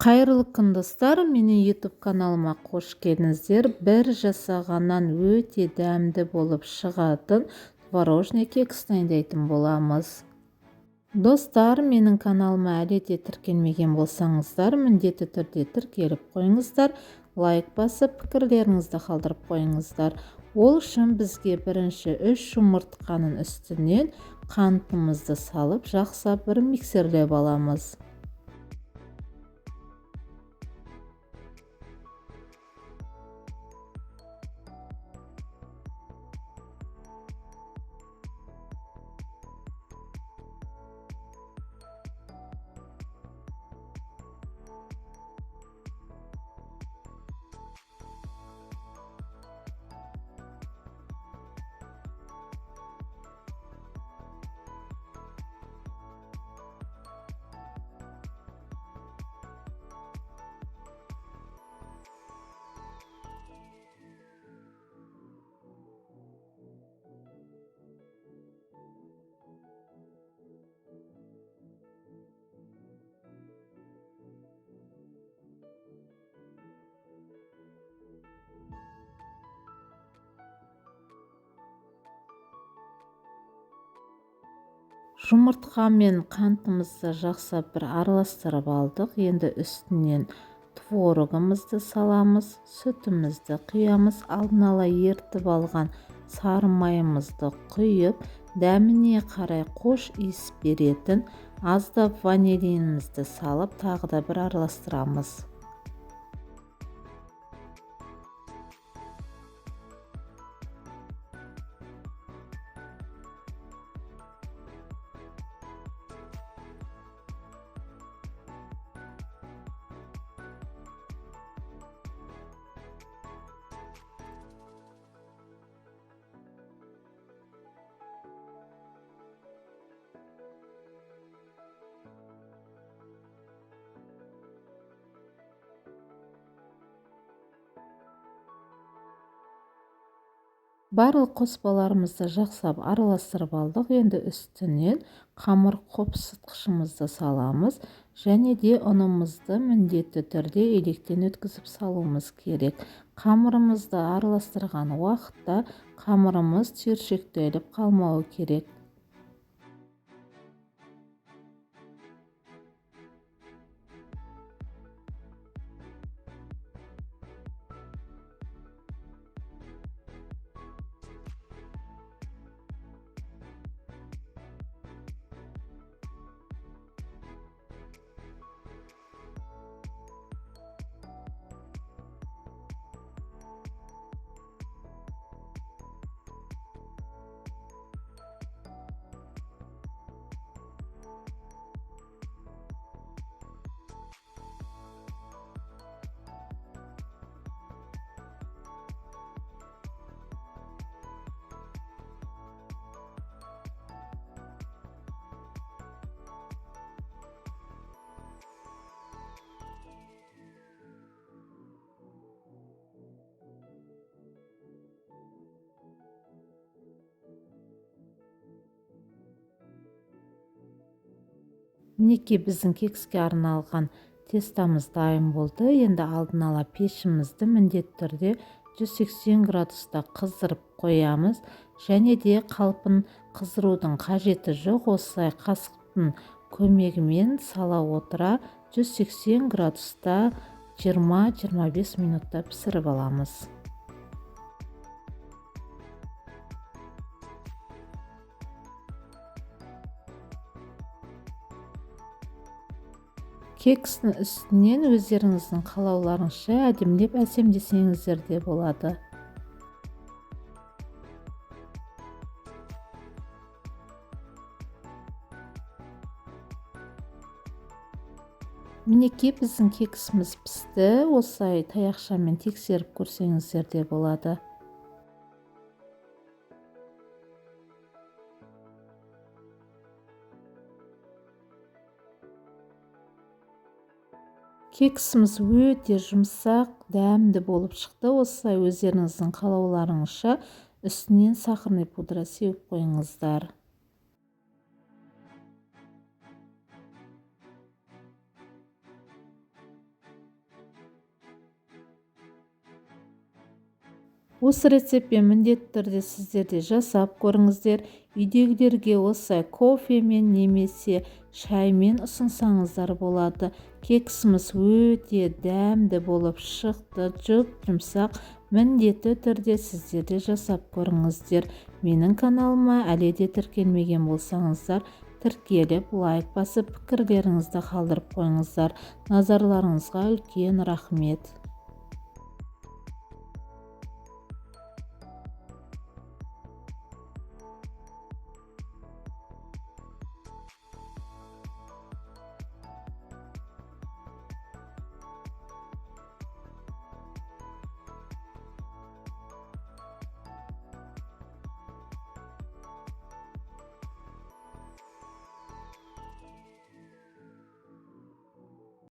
Қайырлы күн, достар! Менің YouTube каналыма қош келдіңіздер. Бір жасағаннан өте дәмді болып шығатын творожный кекс дайындайтын боламыз. Достар, менің каналыма әлі де тіркелмеген болсаңыздар, міндетті түрде тіркеліп қойыңыздар, лайк басып, пікірлеріңізді қалдырып қойыңыздар. Ол үшін бізге бірінші 3 жұмыртқаның үстінен қантымызды салып, жақсылап бір миксерлеп аламыз. Жұмыртқа мен қантымызды жақсылап бір араластырып алдық. Енді үстінен творогымызды саламыз, сүтімізді құямыз, алдын ала ерітіп алған сары майымызды құйып, дәміне қарай қош иіс беретін аздап ванилинімізді салып, тағы да бір араластырамыз. Барлық қоспаларымызды жақсылап араластырып алдық. Енді үстінен қамыр қопсытқышымызды саламыз және де ұнымызды міндетті түрде електен өткізіп салуымыз керек. Қамырымызды араластырған уақытта қамырымыз түйіршіктеліп қалмауы керек. Мінекей, біздің кекске арналған тестамыз дайын болды. Енді алдын ала пешімізді міндетті түрде 180 градуста қыздырып қоямыз. Және де қалпын қыздырудың қажеті жоқ. Осылай қасықтың көмегімен сала отыра 180 градуста 20-25 минутта пісіріп аламыз. Кекстің үстінен өздеріңіздің қалауларыңызша әдемілеп әсемдесеңіздер де болады. Мінекей, біздің кексіміз пісті. Осылай таяқшамен тексеріп көрсеңіздер де болады. Кексіміз өте жұмсақ, дәмді болып шықты. Осылай өздеріңіздің қалауларыңызша үстінен сахарный пудра сеуіп қойыңыздар. Осы рецептпен міндетті түрде сіздер де жасап көріңіздер. Үйдегілерге осылай кофемен немесе шаймен ұсынсаңыздар болады. Кексіміз өте дәмді болып шықты, жұп-жұмсақ. Міндетті түрде сіздер де жасап көріңіздер. Менің каналыма әлі де тіркелмеген болсаңыздар, тіркеліп, лайк басып, пікірлеріңізді қалдырып қойыңыздар. Назарларыңызға үлкен рахмет.